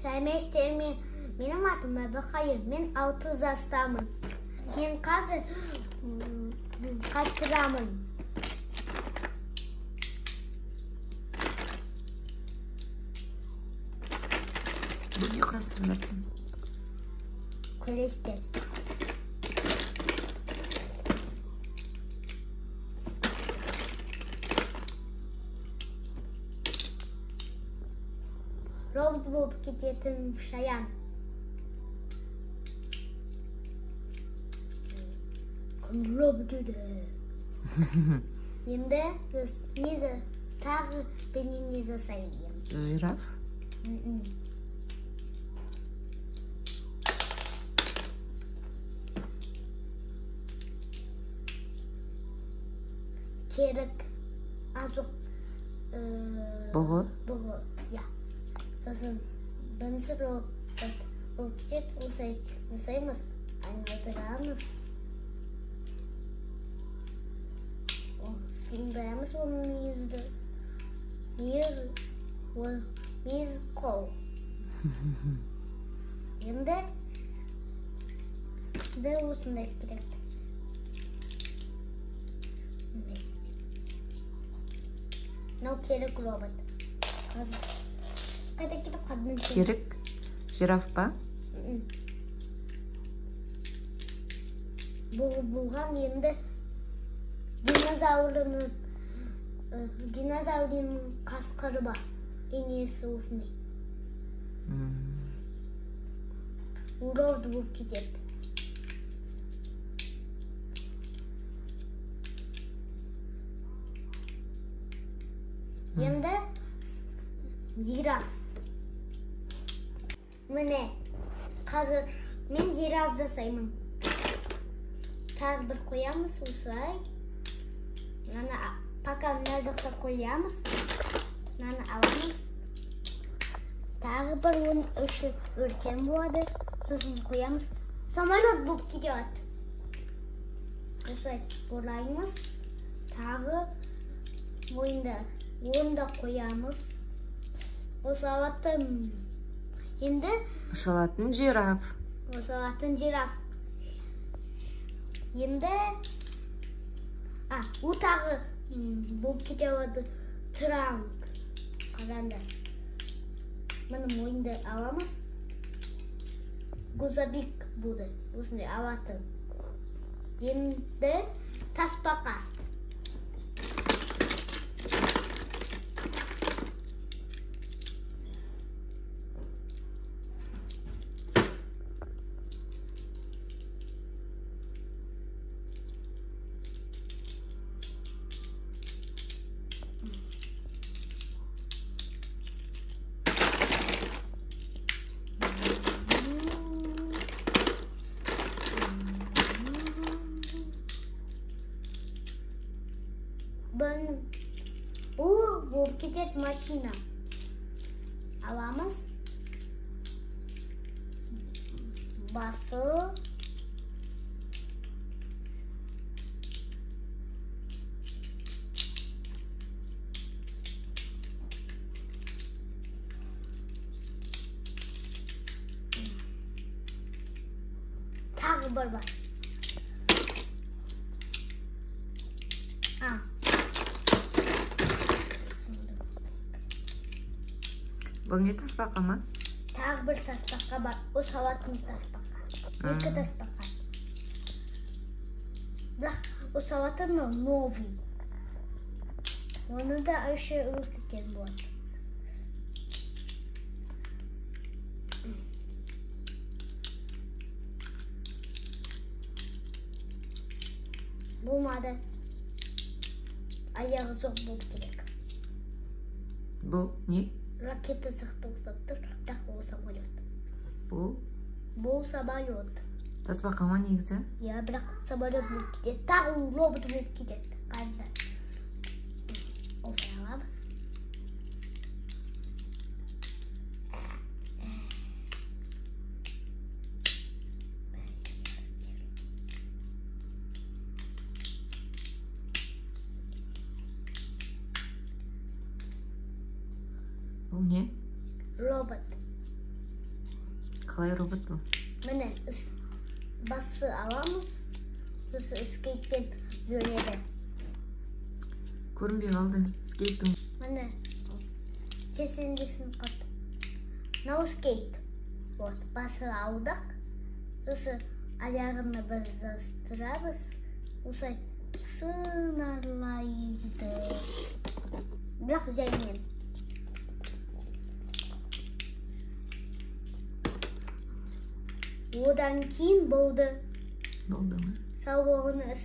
Сәлеметсіздер ме? Менің атым Әбілқайыр. Мен 6 жастамын. Мен қазір қастырамын. Бұл не құрастырып жатсың? Күлестер. Робот болып кететін шаян. Робот еді. Енді біз тағы бірдеңе жасайын. Жираф? Керік. Жоқ. Бұғы? Бұғы, иә. Сосын бірінші робот болып кетеді, осылай жасаймыз, айналдырамыз. Сындырамыз оның мүйізді. Мүйіз қол. Енді осындай керек. Мынау керек робот. Қайда кетіп қалдың? Керік жираф па? Бұғы болған енді динозаврының қасқыры бар. Енесі осындай. Робот болып кетеді. Енді жираф. Міне, қазір мен жираф жасаймын. Тағы бір қоямыз осылай. Мынаны пока мына жақта қоямыз. Мынаны аламыз. Тағы бір оның іші үлкен болады. Сосын қоямыз. Самолет болып кетеді. Осылай ораймыз. Тағы мойында оны да қоямыз. Осы алатын енді ұшалатын жираф. Ұшалатын жираф. Енді ол тағы болып кете алады транк. Қараңдар. Міне мойынды аламыз. Грузовик болды. Осындай алатын. Енді тасбақа. Бұл болып кетеді машина. Аламыз. Басы. Тағы бір бар. Бұл не тасбақа ма? Тағы бір тасбақа бар. О салатын тасбақа. Екі тасбақа. Бірақ о салатын новый. Оны да іші үлкен болады. Болмады. Аяғы жоқ болып керек. Бұл не? Ракета сияқты ұқсап тұр, бірақ ол самолет. Бұл? Бұл самолет. Тасбақа ма негізі? Иә, бірақ самолет болып кетеді. Тағы робот болып кетеді. Қараңдар. Осылай аламыз. Бұл не? Робот. Қалай робот бұл? Міне, басы аламыз, сосын скейтпен жүреді. Көрінбей қалды скейттің. Міне, кесіндесін қалды. Мынау скейт. Вот, басы алдық, сосын аяғына бір жастырамыз, осылай сыңарлайды. Бірақ жаймен. Одан кейін болды. Болды ма? Сау болыңыз.